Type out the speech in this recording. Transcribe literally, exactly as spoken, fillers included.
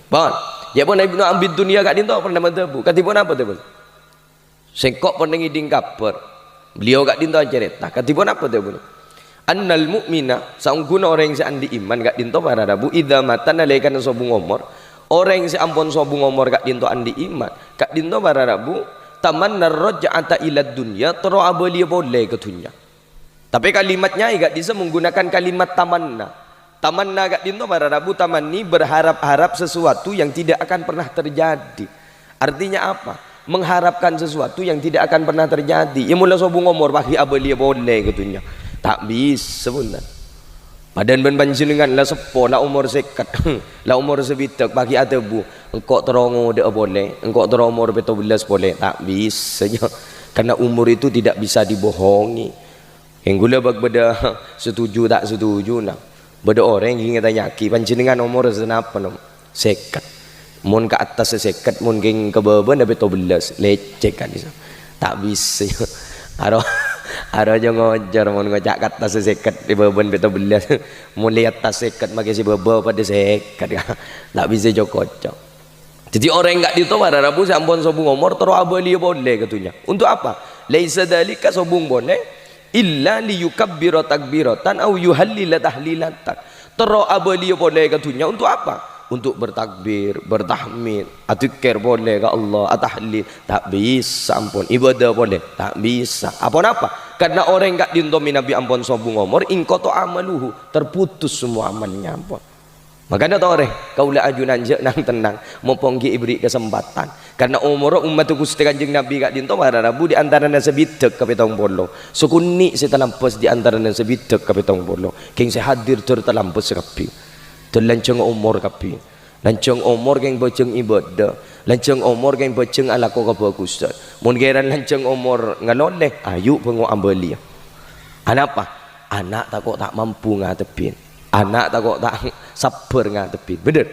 Pon, ya pon Ibnu Abid Dunya ka'dhinto' pernah madhabu. Kadhi ponapa dhâbuna? Sèngko' pernah ngèdhing kabhâr. Beliau ka'dhinto' acarèta. Kadhi ponapa dhâbuna? Annal mu'mina, saongghuna orèng sè andi' iman ka'dhinto' para rabu, idza mata nalèkana sobung omor. Orèng sè ampon sobung omor ka'dhinto' andi' iman. Ka'dhinto' para rabu, tamanna raj'ata ila dunya, terro abâliyâ polè ka dhunnya. Tapè kalimatnya ka'dhissa' menggunakan kalimat tamanna. Tamanna ka'dhinto' para rabu tamanni berharap-harap sesuatu yang tidak akan pernah terjadi. Artinya apa? Mengharapkan sesuatu yang tidak akan pernah terjadi. Ya, mola sobung omor, paghi' abâliyâ polè ka dhunnya. Ta' bisa, bhunten. Padâna bân panjhennengngan la seppo, la omor sèket, la omor sabidhâk, paghi' adhâbu, "Engko' terro ngodâ'â polè, engko' terro omor pètto bellâs polè." Ta' bisa, ya. Karena umur itu tidak bisa dibohongi. Kèng ghulâ bâk bâdâ setuju ta' setujuna. Bâdâ orèng ghi' ngatanya'aghi, "Panjhennengngan omor sanapa, Nom?" "Sèket." "Mon ka attas sèket, mon kèng ka bâbâna pètto bellâs." Lècèk ka'dhissa'. Ta' bisa. Aro, aro jâ ngojâr mon ngoca' ka attas sèket, è bâbâna pètto bellâs. Mon è attas sèket, makè sè bâbâ padâ sèket. Ta' bisa jâ kocok. Dhâddhi orèng ka'dhinto' para rabu sè ampon sobung omor terro abâliyâ polè ka dhunnya. Untuk apa? Laisa dzalika sobung polè illa liyukabbira takbiratan au yuhallila tahlilatan. Terro abâliyâ polè ka dhunnya untuk apa? Untuk bertakbir, bertahmid, adzikir polè ka Allah, atahlil. Ta' bisa ampon. Ibadah polè. Ta' bisa. Aponapa? Karena orèng ka'dhinto' mènabi ampon sobung omor, inqata'a amaluhu. Terputus semua amalnya ampon. Mangkana torè, kaulâ ajunan jhâ' nang-tennang, mopong ghi' èberri' kasempadhân. Karna omorra ommaddhâ Ghustè Kanjeng Nabbhi ka'dhinto' para rabu è antarana sabidhâk ka pèttong polo. Sakonè' sè talambhâs è antarana sabidhâk ka pèttong polo. Kèng sè hadir dhâr talambhâs kabbhi. Dhâr lanjhâng omor kabbhi. Lanjhâng omor kèng bhâjâng ibâdâ. Lanjhâng omor kèng bhâjâng alako kabhâghusân. Mon kèran lanjhâng omor ngalolè, ayu bângo abâliyâ. Anapa? Ana' tako' ta' mampu ngadhebbhi. Ana' tako' ta' sabbhâr ngadhebbhi. Bhender?